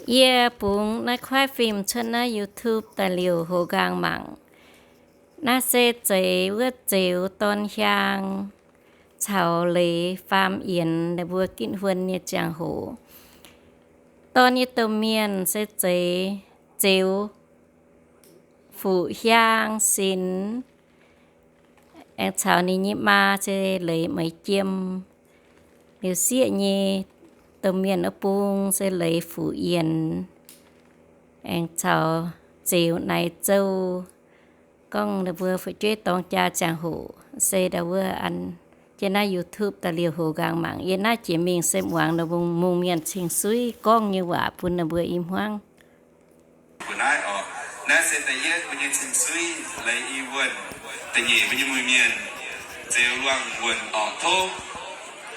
Yie bungx naaiv kuaaiv fim cuotv naaiv YouTube daaih liouh hoz nqaang mangc. Naaiv se zeix wuov zeux dorn hiaang caux leiz faam yienx ninh mbuo ginv huon nyei ziangh hoc. Dorn nyei domh mienh se zeix zeux fuqv hiaang sinx, aengx caux ninh nyei maa se leiz meix jiem. Liuz sieqv nyei domh mienh wuov bung se leiz fuqv yienx, aengx caux zeux naaic zouv. Gorngv ninh mbuo fu'jueiv dorng jaa ziangh hoc se ndau wuov an jienv naaiv YouTube daaih liouh hoz nqaang mangc. Yie naaiv jiex mingh se muangx ninh mbuo mungh mienh cing-suiv gorngv nyei waac bun ninh mbuo i hmuangv. Mbuo naaiv oc, naaiv se da'yietv mbuo nyei cing-suiv leiz i wuonh, da'nyeic mbuo nyei mui mienh zeux luangh wuonh orqc. Tov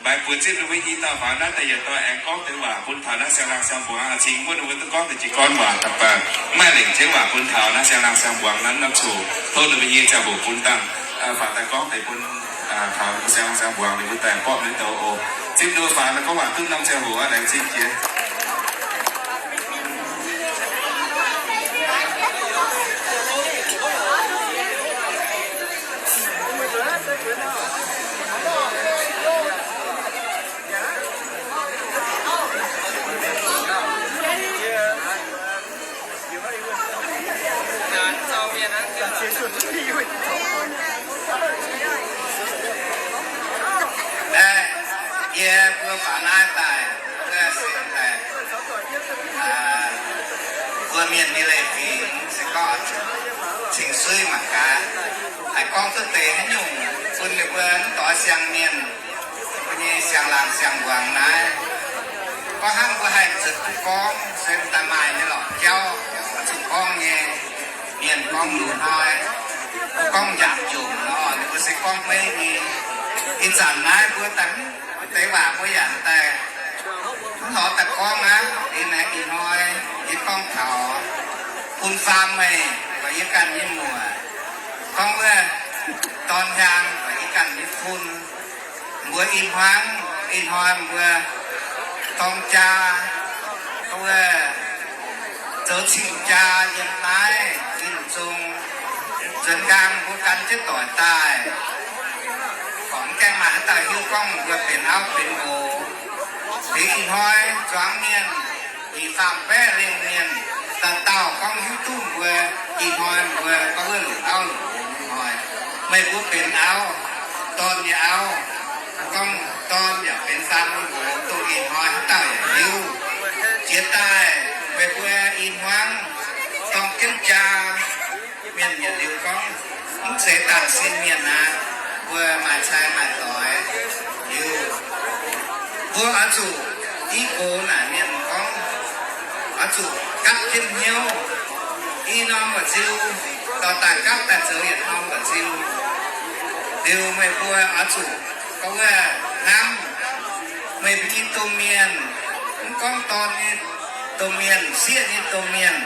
mbaix buoz zipv ninh mbuo i dauh faaux naaiv da'yietv dauh aengx gorngv deix waac bun taux naaiv siang-laangh siang-mbuangz cing muonv ninh mbuo duqv gorngv deix jiez gorn waac da'baengh, maaih lengc jienv waac bun taux naaiv siang-laangh siang-mbuangz naaiv norm zuqc. Tov ninh mbuo nyei ziangh hoc bun dangh, faaux daaih gorngv deix bun taux ninh mbuo siang-laangh siang-mbuangz ninh mbuo daaih borqv mengh douz oc. Zipv ninh mbuo faaux naaiv gorngv waac duqv norm ziangh hoc aqv, laengz zingh jiex. Yie mbuo faaux naaiv daaih, mbuo se daaih, mbuo mienh nyei leiz-fingx se gorngv cing-suiv mangc gaax, haih gorngv duqv deix haaix nyungc bun ninh mbuo mv doix siang mienh, mbuo nyei siang-laangh siang-mbuangz naaiv. Gorngv hnangv mbuo haih zuqc gorngv se daaih maaih nyei lorqc jauv, zuqc gorngv nyei. Mienh gorngv lungh hnoi, gorngv njaaux jomc nor, ninh mbuo se gorngv maiv nyei. Ih zanc naaiv mbuo daaih, deix waac mbuo yaac daaih mv lorz daaih gorngv aqv. Ih naaiv ih hnoi yie gorngv taux bun faam meih, gorx yie ganh nyei muoc, gorngv wuov dorn hiaang, gorx yie ganh nyei fun, mbuo i hmuangv, ih hnoi mbuo dorng jaa, wuov zoux cing jaa yiem naaiv nyei zong, nzuonx nqaang mbuo gan jienv doic daaih. Gorngv gaengh maaih haaix dauh hiuv gorngv mbuo benx auv benx nqox. Liuz ih hnoi zuangx mienh, ih faam baeqv lengh mienh, dauh dauh gorngv hiuv duqv mbuo ih hnoi mbuo gorngv wuov longc auv longc nqox ih hnoi. Meih mbuo benx auv, dorn nyei auv, gorngv dorn yaac benx faam nyei nqox, dongh ih hnoi haaix dauh yaac hiuv. Jiex daaih meih mbuo i hmuangv dorng jienv jaa, mienh yietc liuz gorngv, mv zeiz dangh sin mienh aqv. Mbuo maaih cai maaih doix liuz, mbuo oix zuqc i nqox naaic mienh gorngv, oix zuqc gapv jienv hnyouv. I norm mba'nziu dorh daaih gapv daaih zoux yietc norm mba'nziu. Liuz meih mbuo oix zuqc gorngv wuov hnamv meih mbuo nyei domh mienh, mv gorngv dorn nyei domh mienh, sieqv nyei domh mienh,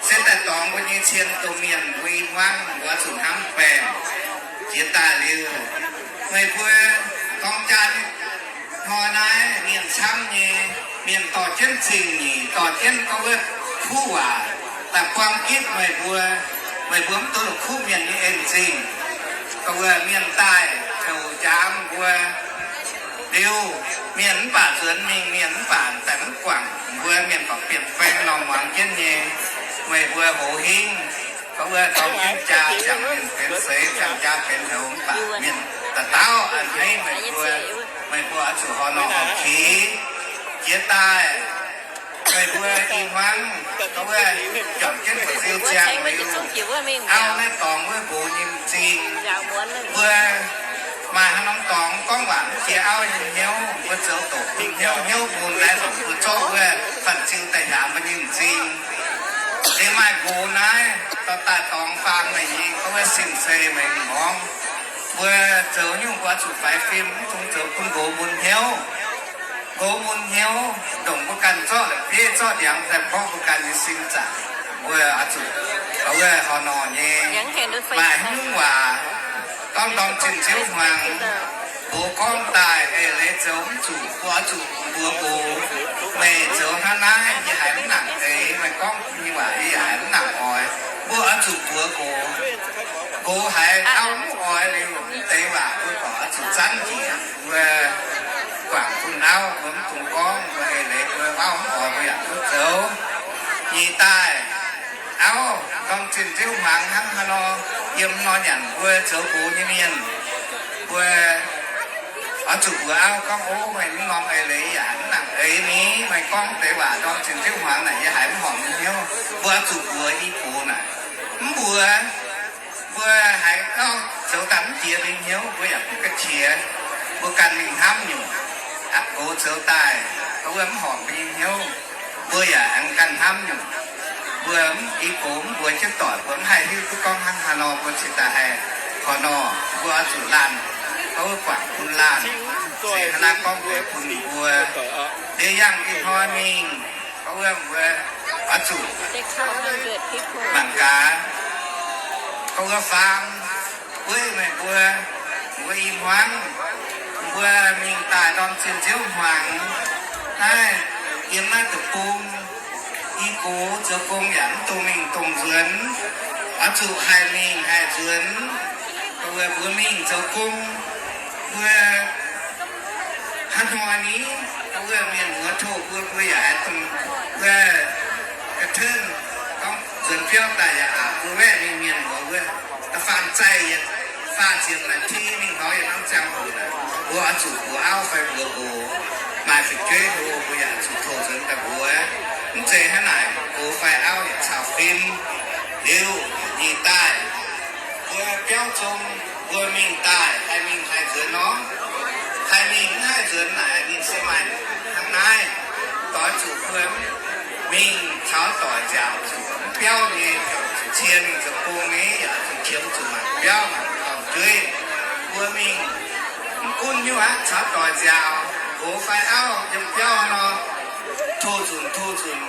se daaih dorngx mbuo nyei cien domh mienh, mbuo i hmuangv mbuo oix zuqc hnamv baengh. Jiex daaih liuz, meih mbuo dorng jaa nyei hnoi naaiv, mienh camv nyei, mienh dorh jienv zingh nyeic, dorh jienv gorngv wuov kuv waac daaih buang gitv meih mbuo. Meih mbuo mv duqv la'kuqv mienh nyei en-zingh. Gorngv wuov mienh daaih houc njaaux mbuo liuz, mienh mv baac nzuonx mingh, mienh mv baac daaih mv guangc mbuo, mienh baac bieqc baeng norm muangx jienv nyei. Meih mbuo hoz hingv, gorngv wuov dorng jienv jaa ziangh mienh benx seix, ziangh jaa benx houc, mv baac mienh daaih daauv a'hneiv meih mbuo. Meih mbuo oix zuqc horc norm horc kix. Jiex daaih meih mbuo i hmuangv gorngv wuov juangc jienv mba'nziu ziangh liuz, auv naaiv dorngx wuov nqox nyei m'zing. Mbuo maaih haaix norm dorngx gorngv waac mv jiex auv nyei hnyouv, mbuo zoux doqc bun hnyouv, hnyouv mun naaiv longc mbuo zorqv wuov fanh ziu daaih hnyangx mbuo nyei m'zing. Liuz maaih nqox naaiv dorh daaih dorngx faam meih nyei, gorngv wuov sin-seix meih m'nqorngv. Mbuo zoux nyungc mbuo zuqc faix fim, mv dungx zoux bun nqox mun hnyouv. Nqox mun hnyouv ndongc mbuo ganh zorqv la'bieiv zorqv ndiangx daaih porv mbuo ganh nyei sin zaangc. Mbuo oix zuqc gorngv wuov horc norm nyei, maaih haaix nyungc waac gorngv dorng zinh ziouv hmuangx, mbuox gorngv daaih, ei, leiz zoux mv zuqc, mbuo oix zuqc mbuox mbuox, meih zoux hnangv naaiv yie haiz mv Auv mv oix mbuo yaac duqv zoux. Nyeic daaih, auv, ndorm zinh nziouv hmuangx hnangv haaix nor, yiem nor nyanc mbuo zoux gox nyei mienh, mbuo oix zuqc mbuox auv gorngv, Ov, meih mv norm eix leiz yaac mv nangc eix ni. Meih gorngv deix waac ndorm zinh nziouv hmuangx naaic yie haiz mv horpc nyei hnyouv. Mbuo oix zuqc mbuox i gox naaic. Mv mbuox, mbuo haiz gorngv zoux daaih mv jiex mbuo nyei hnyouv, mbuo yaac mv ga'qiex. Mbuo ganh mingh hnamv nyungc. Aqv, gox zoux daaih, wuov mv horpc mbuo nyei hnyouv, mbuo yaac aengx ganh hnamv nyungc. Mbuo mv, i gox mv mbuox jienv doic, mbuo mv haih hiuv duqv gorngv hnangv haaix nor mbuo cingx daaih haih haaix nor. Mbuo oix zuqc laanh, gorngv wuov guangc bun laanh, se hnangv naaiv gorngv mbuox bun ninh mbuo. Liuz yangh ih hnoi mingh, gorngv wuov mbuo oix zuqc mangc gaax, gorngv wuov faam, uiv meih mbuo, mbuo i hmuangv, mbuo mingh daaih ndorm zinh nziouv hmuangx naaiv, yiem naaiv deic-bung, i gox zoux gong yaac mv dungx mingh dongh nzuonx, oix zuqc haih mingh haih nzuonx. Gorngv wuov mbuo mingh zoux gong, mbuo hnangv hnoi ni, gorngv wuov mienh muoz tov mbuo, mbuo yaac haih dongh wuov ga'tengv gorngv nzuonx biauv daaih yaac aqc mbuo waeqv mingh mienh muoz wuov, da'faanh zaih yietc faah ziepc naaic ti mingh hnoi yietc norm ziangh hoc naaic, mbuo oix zuqc mbuox auv fai mbuox nqox, maaih fu'jueiv hlo mbuo yaac zuqc tov nzuonx daaih mbuox. Mv zeiz hnangv naaic, gox fai auv yaac caux fim. Liuz nyeic daaih, mbuo biauv zong, mbuo mingh daaih haih mingh haih nzuonx nor, haih mingh mv haih nzuonx naaic ninh se maaih hnangv naaiv. Doix zuqc mbuo mingh caux doic nziaauc, biauv nyei, cie mingh zoux gong nyei, yaac zuqc qiemx zuqc mangc biauv mangc dorn-jueiv. Mbuo mingh mv gunv nyungc aqv, caux doic nziaauc, gox fai auv yiem biauv nor, tov nzunc tov nzunc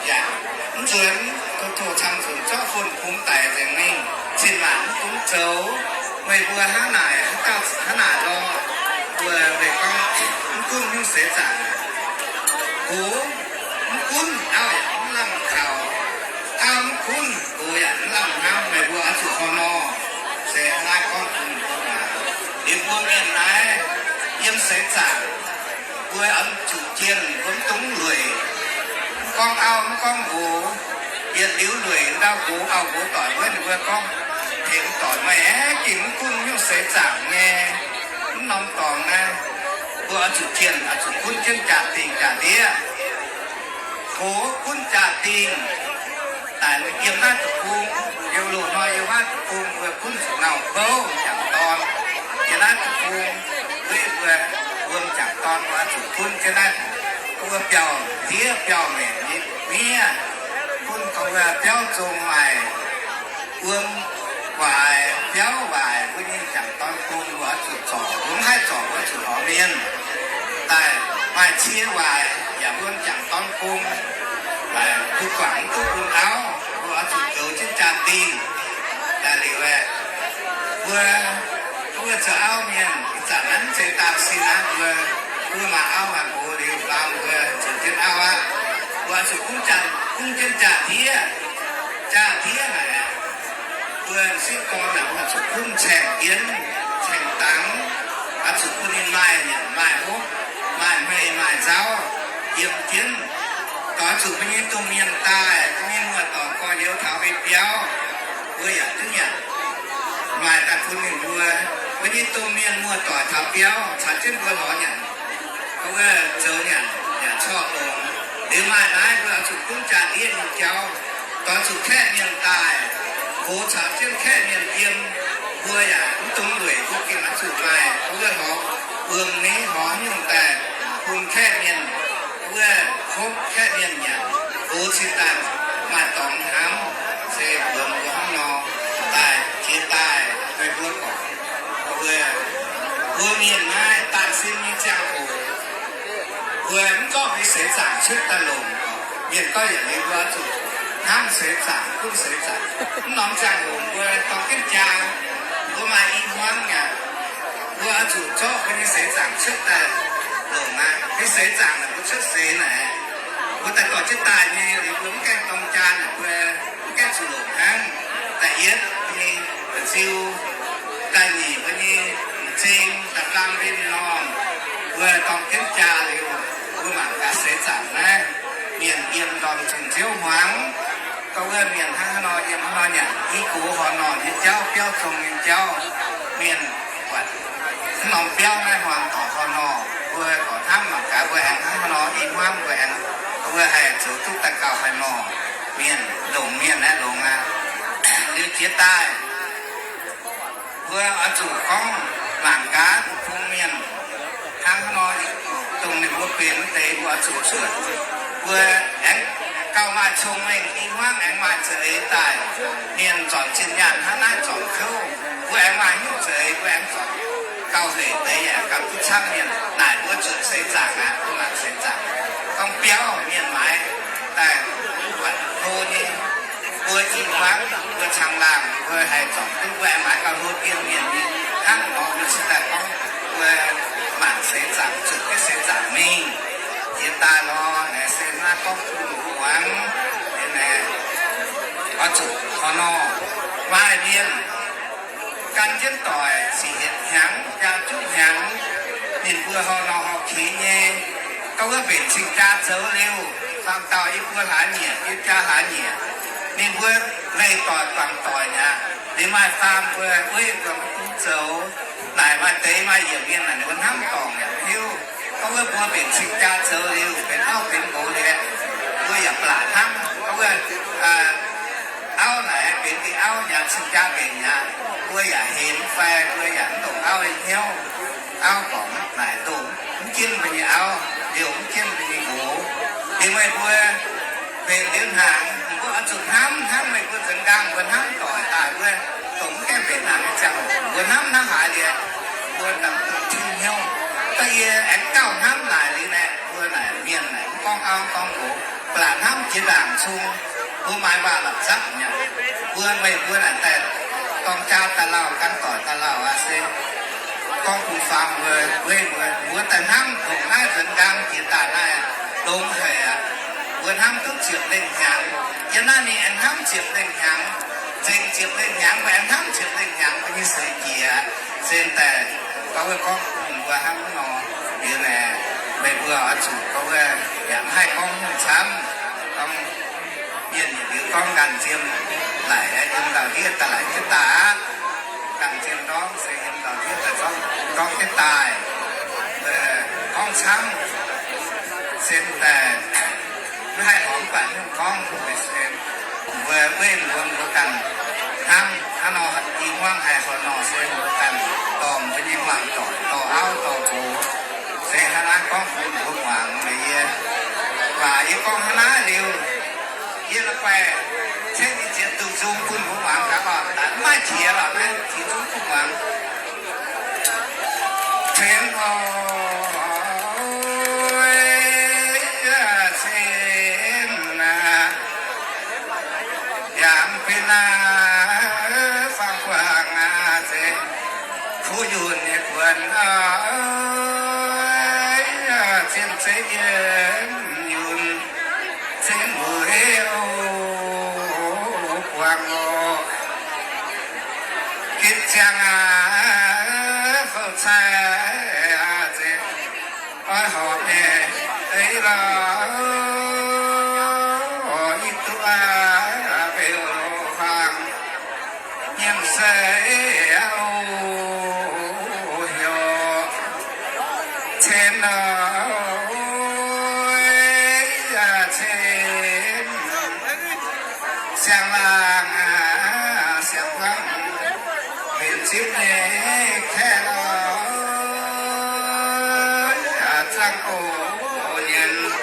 yaac mv nzuonx, tov tov camv nzunc zorqv fun bungx daic nzengc mingh, cin-maanc mv gunv zoux. Meih mbuo hnangv naaic, hnangv naaic lorqc. Mbuo meih gorngv mv gunv nyungc seix zaangc, gox mv gunv auv yaac mv lamh kaux, auv mv gunv gox yaac mv lamh hnamv. Meih mbuo oix zuqc haaix nor? Se naaiv gorngv bun mbuo muangx. Liuz mbuo mienh naaiv yiem seix zaangc, mbuo oix zuqc jienh, mbuo mv dungx lueic. Mv gorngv auv mv gorngv nqox, yietc liuz lueic ndau nqox, auv nqox doic wuov, ninh mbuo gorngv tengx doic, meih aengx gengh mv gunv nyungc seix zaangc nyei, mv norm dorngx naaiv. Mbuo oix zuqc jienh, oix zuqc gunv jienv jaa-dingh jaa-ndiev. Gox gunv jaa-dingh, daaih yiem naaiv deic-bung, yiem loz-hnoi yiem naaiv deic-bung mbuo gunv zuqc nauc bouv m'jangc dorn. Yiem naaiv deic-bung, weiv mbuo, mbuo m'jangc dorn mbuo oix zuqc gunv jienv naaiv, mbuo biauv-ndiev biauv-maengc nyei miev, gunv gorngv wuov biauv zong maaih wuom waaic, biauv waaic, mbuo nyei m'jangc dorn bung mbuo oix zuqc zorc, mbuo mv haih zorc mbuo zuqc lorz mienh. Daaih maaih cie waaic yaac mbuo m'jangc dorn bung, mbuo guangc mv duqv bun auv, mbuo oix zuqc zoux jienv jaa-dingh. Daaih liuz aeqv, mbuo, mbuo zoux auv mienh, ih zanc naaiv mv zeiz daauh sin aqv. Mbuo, mbuo maaih auv maaih nqox liuz, faaux mbuo zoux jienv auv aqv. Mbuo oix zuqc gunv jaa, gunv jienv jaa-ndiev. Jaa-ndiev naaic, mbuo m'sieqv dorn naaic, mbuo zuqc gunv caeng jienv, caeng dangx, oix zuqc bun ninh maaih nyanc maaih hopv, maaih hmei maaih nzauv yiem jienv. Doix zuqc mbuo nyei domh mienh daaih, mbuo nyei muoz-doic gorx-youz taux mbuo biauv, mbuo yaac duqv nyanc. Maaih daaih bun ninh mbuo, mbuo nyei domh mienh muoz-doic taux biauv caux jienv mbuo lorz nyanc. Wuov zoux nyanc yaac corc longx. Liuz maaih naaiv mbuo oix zuqc gunv jaa-ndiev nyei jauv, doix zuqc kaeqv mienh daaih, gox caux jienv kaeqv mienh yiem. Mbuo yaac mv dungx lueic, mbuo gengh oix zuqc maaih wuov lorz wuom ni, lorz nyungc daaih bun kaeqv mienh wuov hopv, kaeqv mienh nyanc. Gox cingx daaih maaih dorngx hnamv, se mbuox mbuo hnangv nor. Daaih jiex daaih meih mbuo gorngv, mbuo, mbuo mienh naaiv daaih sin nyei ziangh hoc, mbuo mv gorngv mbuo seix zaangc cuotv daaih longc, mienh gorngv yietc liuz mbuo oix zuqc hnamv seix zaangc, gunv seix zaangc. Mv norm ziangh hoc mbuo dorng jienv jaa, mbuo maaih i hmuangv aqv, mbuo oix zuqc zorqv mbuo nyei seix zaangc cuotv daaih longc aqv. Mbuo seix zaangc naaic mbuo cuotv seix naaic, mbuo daaih dorh jienv daaih nyei, liuz mbuo mv gaengh dorng jaa naaic mbuo mv gaengh zuqc longc hnangv. Da'yietv mbuo nyei m'nziu, da'nyeic mbuo nyei m'zing, da'faam mbuo nyei m'normh. Mbuo dorng jienv jaa liuz, mbuo Mangc gaax seix zaangc naaiv, mienh yiem ndorm zunh nziouv hmuangx, gorngv wuov mienh hnangv haaix nor yiem haaix nor nyanc, i gox horh nor nyei jauv, biauv zong nyei jauv, mienh buatc norm biauv naaiv hmuangx doic horh nor, mbuo gorqv hnamv mangc gaax mbuo aengx hnangv haaix nor i hmuangv mbuo aengx, mbuo haih zoux duqv daaih gauh haaix nor. Mienh longx, mienh naaiv longx aqv. Liuz jiex daaih mbuo oix zuqc gorngv mangc gaax bung mienh hnangv haaix nor dongh ninh mbuo benx deix, mbuo oix zuqc zuotc. Mbuo aengx gauh maaih cong-mengh i hmuangv aengx maaih za'eix daaih. Mienh zornc zinh nyaanh hnangv naaiv zornc kouv, mbuo aengx maaih hnyouv za'eix, mbuo aengx zornc gauh hec deix, aengx gauh duqv camv mienh. Naaic mbuo zuotc seix zaangc aqv, mbuo mangc seix zaangc. Gorngv biauv mienh maaiz daaih buatc hlo nyei, mbuo i hmuangv, mbuo caangh laangh, mbuo haih zornc duqv, mbuo aengx maaiz gauh hlo dien mienh nyei hnangv nor, mbuo cingx daaih gorngv mbuo mangc seix zaangc, zuotc jienv seix zaangc mingh. Jiex daaih lorqc, naaiv se naaiv gorngv bun mbuo muangx. Oix zuqc horh nor, maaih mienh gan jienv doic sic hietc hnyangx jaa juqv hnyangx, ninh mbuo horh nor horh keix nyei. Gorngv wuov mbenc cing-jaa zoux liuz, faam dauh yie mbuo hlaax nyieqc, yie jaa hlaax nyieqc, ninh mbuo leih doic guangc doic mi'aqv. Liuz maaih faam mbuo wuov mbuo mv bun zoux. Naaic maaih deix maaih yiemc mienh naaic ninh mbuo hnamv dorngc yaac mv hiuv. Gorngv wuov mbuo mbenc cing-jaa zoux liuz benx auv benx nqox liuz, mbuo yaac blatc hnamv. Gorngv wuov auv naaic benx diuh auv mi'aqv, cing-jaa mbenc mi'aqv, mbuo yaac henx fai mbuo yaac mv ndongc auv nyei hnyouv. Auv gorngv naaic ndongc mv jienv mbuo nyei auv, liouh mv jienv mbuo nyei nqox. Liuz meih mbuo mbenc liuz hnaangx, mbuo oix zuqc hnamv hnangv meih mbuo nzuonx nqaang mbuo hnamv doic daaih wuov, dongh mv gaengh mbenc hnaangx nyei ziangh hoc mbuo hnamv hnangv haaix liuz, mbuo daaih duqv Tin-Hungh. Da'yie aengx gauh hnamv naaic liuz naaic, mbuo naaic mienh naaic mv gorngv auv gorngv nqox, ba'laqc hnamv jiex ndaangc cung, mbuo maaih waac-lapc zapv mi'aqv. Mbuo meih mbuo naaic daaih dorng jaa daaih lauh, gan doic daaih lauh aqv se gorngv bun faam mbuo, weiv mbuo, mbuo daaih hnamv dongh naaiv nzuonx nqaang jiex daaih naaiv longx haic aqv. Mbuo hnamv duqv ziepc lengh hnyangx. Yiem naaiv mingh aengx hnamv ziepc lengh hnyangx, nzengc ziepc lengh hnyangx, mbuo aengx hnamv ziepc lengh hnyangx, mbuo nyei seix jiex aqv. Se daaih gorngv, gorngv bun mbuo hnangv nor, liuz naaic meih mbuo oix zuqc gorngv wuov yaac mv haih gorngv hnyouv camv, gorngv mienh yietc liuz gorngv nqaang nziem laic, yiem ndau-ndiev daaih laic jienv daaih aqv. Nqaang nziem ndorm se yiem ndau-ndiev daaih gorngv, gorngv jienv daaih, gorngv camv, se daaih mv haih horpc mv baac hnyouv gorngv, se mbuo weiv mbuo, mbuo ganh hnamv hnangv nor, i hmuangv haih horh nor se mbuo ganh dorh mbuo nyei muangx doic, dorh auv dorh nqox, se hnangv naaiv gorngv bun mbuo muangx. Meih yie, waac yie gorngv hnangv naaiv liuz, yie la'guaih ceng nyei ziex diuh nzung bun mbuo muangx gaax oc. Mv maaih qiex lorqc, naaiv qiex zungv duqv muangx. Cen oc, cen aac, yaac mv benx aac, fangx guangc aac, zeiz kuv yunh nyei buonc oc, cien zeiv yiem yunh, cen mueiz oc, guangc oc. Gitv ziangh aac, fou cai aac, zeiz oix horpc nyei, ei lorh, i duqv aac, beu loz-hmuangx, nyiemc seix oc, heuc cen oc, cen siang-laangh, siang-buangv, mbenc zipv nyei kaeqv oc, zangv oc nyienz,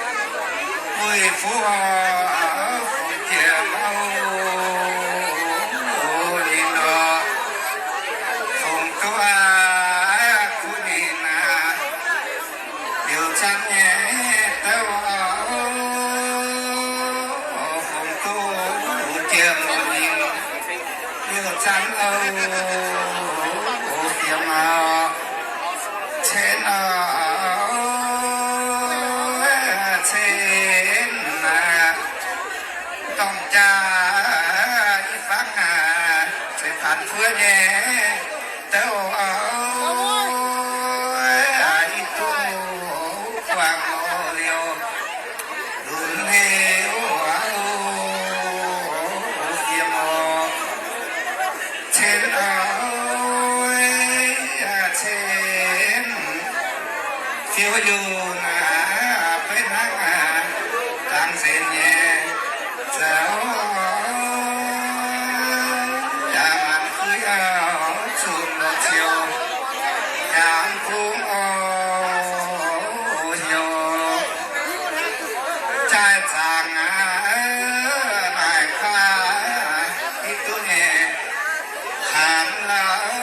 buih fuqv oc, fungx jiex oc, ninh oc, fungx duqv aqv, kuv ninh aqv. Liuz zanv nyei douv oc, fungx duqv jiem oc ninh. Liuz zanv oc, fiemx oc, cen oc, cen aqv. Dorng jaa i fangv aac, ceix paanx fuov nyei douv oc, i duqv guangc oc liuz. Liuz naaiv fei hnangv dangx nzengc nyei zoux, yaac maanc fuiv oix zuqc lorz ziouc yangh bung oc heuc jaaix zaangc aqv. Naaic kaav hiuv duqv nyei. Hanc lauh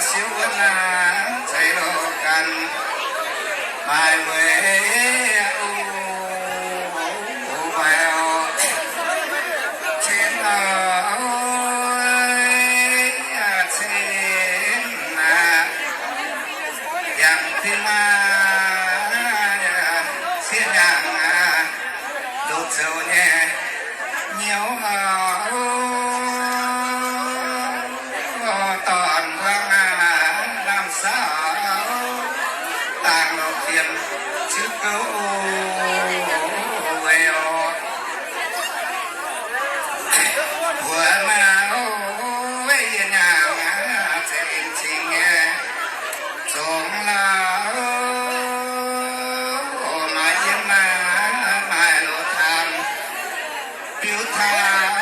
siou wuov naaic zeiz loh ganh maaih weic oc, weic oc, cin oc, cin aqv, yangh fih hnangv sieqv nyaangc aqv, ndoqc zoux nyei. Nyouz oc, dorn mbuangz aac, lamh sauv dangh lorz fienx ziouc gouv oc, weic oc. Mbuox naaiv oc, yie nyaangc aac, zeiz lingh cingx nyei zongx lauh, maaih yiem naaiv maaih loz-hnamv biux taux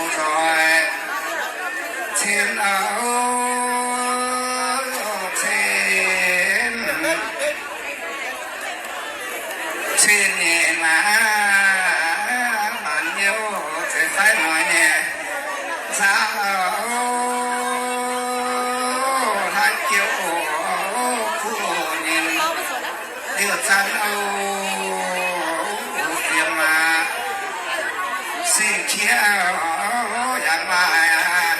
nzoih cien oc, cien, cien nyei naaiv maanc nyei oc, zeiz faix noic nyei nzauh oc, hlaaix jiouv oc, kuv oc, ninh liouh zanc oc, fiem aqv, sing qiex oc, yangh maaih aqv,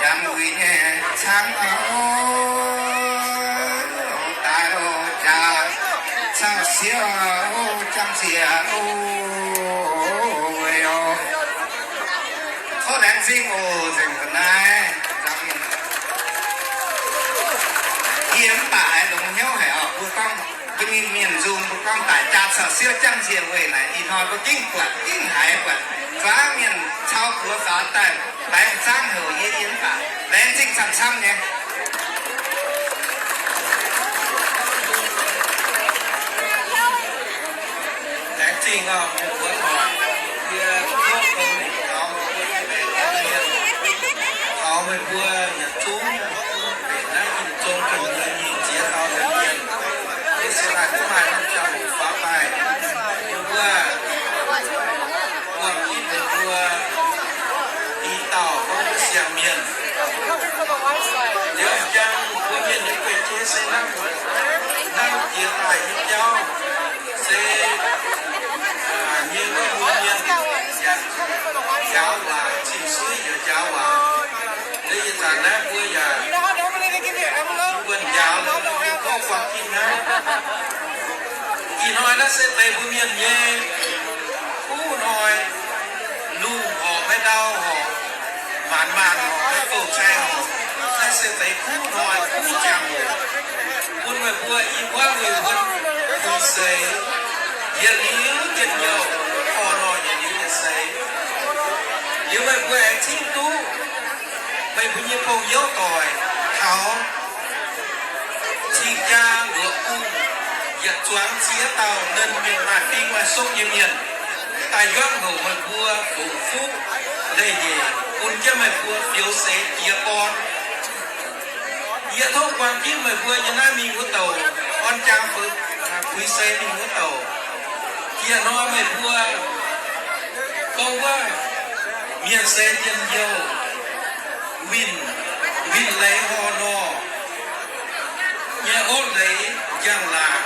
yangh wuic nyei cangv oc, daaih oc, jaax caux sieqv oc, jangv nziex oc, weic oc. Tov laengz zingh oc, nzengc ga'naaiv. Yie mv baac haiz longx hnyouv haic oc, mbuo gorngv, mbuo nyei mienh nzung mbuo gorngv daaih jaax caux sieqv jangv nziex weic naaic, ih hnoi mbuo gengh buatc, gengh haiz buatc, zuangx mienh cau buoz faaux daaih laengz zangv houc yie, yie mv baac laengz zingh camv-camv nyei. Laengz zingh oc, mienh muoz doic, yie tov dongh ninh taux meih mbuo nyei maengc mienh, taux meih mbuo yietc zungv benx naaiv nyungc zong gu'nyuoz nyei ziex dauh mienh, yie se haih duqv maaih norm jauv-louc faaux daaih. Yie mbuo buangh jienv meih mbuo i dauh gorngv wuov siang-mienh. Liuz jangx mbuo mienh nyei guei-jeiv se hnangv, hnangv jiex daaih nyei jauv, se nyei wuov mbuo mienh njaaux waac, cing suiv njaaux waac. Liuz ih zanc naaiv mbuo yaac mbuo njaaux, mbuo gorngv buangh jiex naaiv. Ih hnoi naaiv se deix mbuo mienh nyei kuv hnoi, lungh horpc, haaix ndau horpc, maanc maanc horpc, haaix gouv cai horpc, naaiv se deix kuv hnoi, kuv jangx hoc, bun meih mbuo i muangv liuz wuov puix seix, yietc liuz njien-youh, orn-lorqc yietc liuz yietc seix. Liuz meih mbuo aengx cingv duqv meih mbuo nyei bouh youv doic taux cing-jaa luoqc bung yietc zuangx ziex dauh nernh mienh maaih fing maaih song nyei mienh daaih yangh houc meih mbuo fongc fuqv leih nyeic, bun jienv meih mbuo fioux seix jiex gorn. Yie tov buang jienv meih mbuo nyei naaiv mingh wuov douc orn jangx, puix seix mingh wuov douc. Yie hnoi meih mbuo gorngv wuov mienh seix njien-youh, winh, winh leiz horh nor nyei orqv leiz njang-laangc,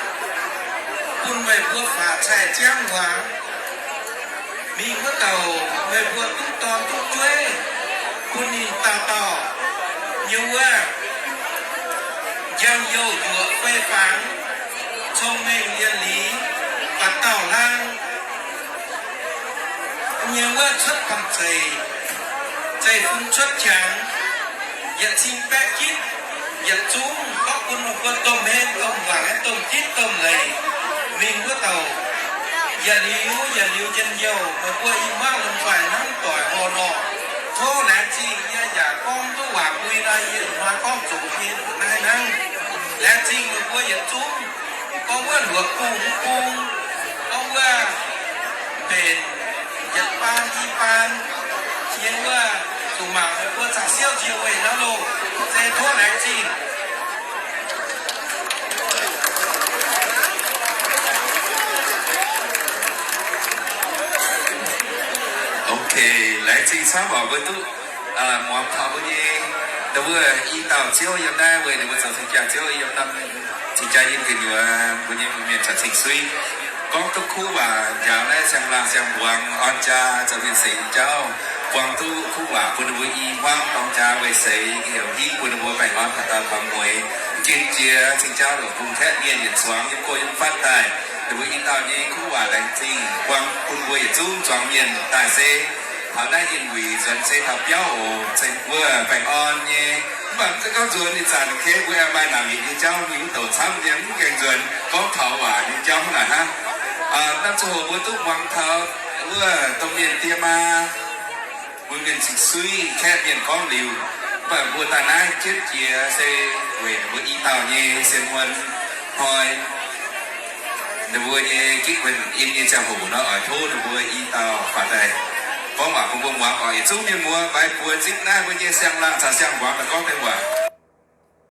bun meih mbuo faatv caih ziangv hmuangx. Mingh wuov douc meih mbuo duqv dorn duqv jueiv, bun ninh dauh dauh nyei wuov njang-youh yuoqc fei fangx, cong-mengh yienh liz, baac dauh hlang nyei wuov cuotv banh zeic, zeiv-fun cuotv qangx, yietc cing baeqv jitv, yietc zungv gorngv bun meih mbuo domh heng domh wangc, domh jitv domh leiz. Mingh wuov douc, yietc liuz yietc liuz njien-youh, meih mbuo i hmuangv lomh nzoih hnamv doic horh nor, Tov laengz zingh, yie yaac gorngv duqv waac mbui nor, yie hnoi gorngv zoqc nyei naaiv hnangv. Laengz zingh meih mbuo yietc zungv, gorngv wuov luoqc bung mv bung, gorngv wuov mbenc yietc baan i baan, yie wuov zuqc mangc meih mbuo caux siouv njiec weic nor loh, se tov laengz zingh. Ok, laengz zingh camv oc, mbuo duqv muangx taux mbuo nyei, dongh wuov i dauh ziouv yiem naaiv weic ninh mbuo zoux cing-jaa ziouv yiem norm cing-jaa yinh gu'nyuoz, mbuo nyei mienh caux cing-suiv gorngv duqv kuv waac njaaux naaiv siang-laangh siang-mbuangz orn jaa zoux mienh seix nyei jauv, buang duqv kuv waac bun ninh mbuo i hmuangv dorng jaa weic seix, heuc hingv bun ninh mbuo baengh orn taux dauh taux mueiz, mv ginv jiex cing-jaa longc bungx kaeqv mienh yietc zuangx yiem go yiem fatv daaih. Ninh mbuo i dauh nyei kuv waac laengz zingh buang bun mbuo yietc zungv zuangx mienh daaih se taux naaiv ih wuic nzuonx se taux biauv oc, ceng wuov baengh orn nyei. Mv baac mv zeiz gorngv nzuonx ih zanc kei mbuo aengx maaih naamh nyiec nyei jauv mingh wuov douc camv nyei, mv gaengh nzuonx gorngv taux waac nyei jauv naaic hnangv. Naaiv ziangh hoc mbuo duqv muangx taux wuov domh mienh die maa, mbuo mienh cing-suiv kaeqv mienh gorngv liuz, mv baac mbuo daaih naaiv jienv jiex se weic mbuo i dauh nyei sien muon hnoi, ninh mbuo nyei ginv wuonh in nyei ziangh hoc nor, oix tov ninh mbuo i dauh faaux daaih gorngv waac bun mbuo muangx oc. Yietc zungv mienh muoz, maiv buo zipv naaiv mbuo nyei siang-laangh caux siang-mbuangz daaih gorngv deix waac.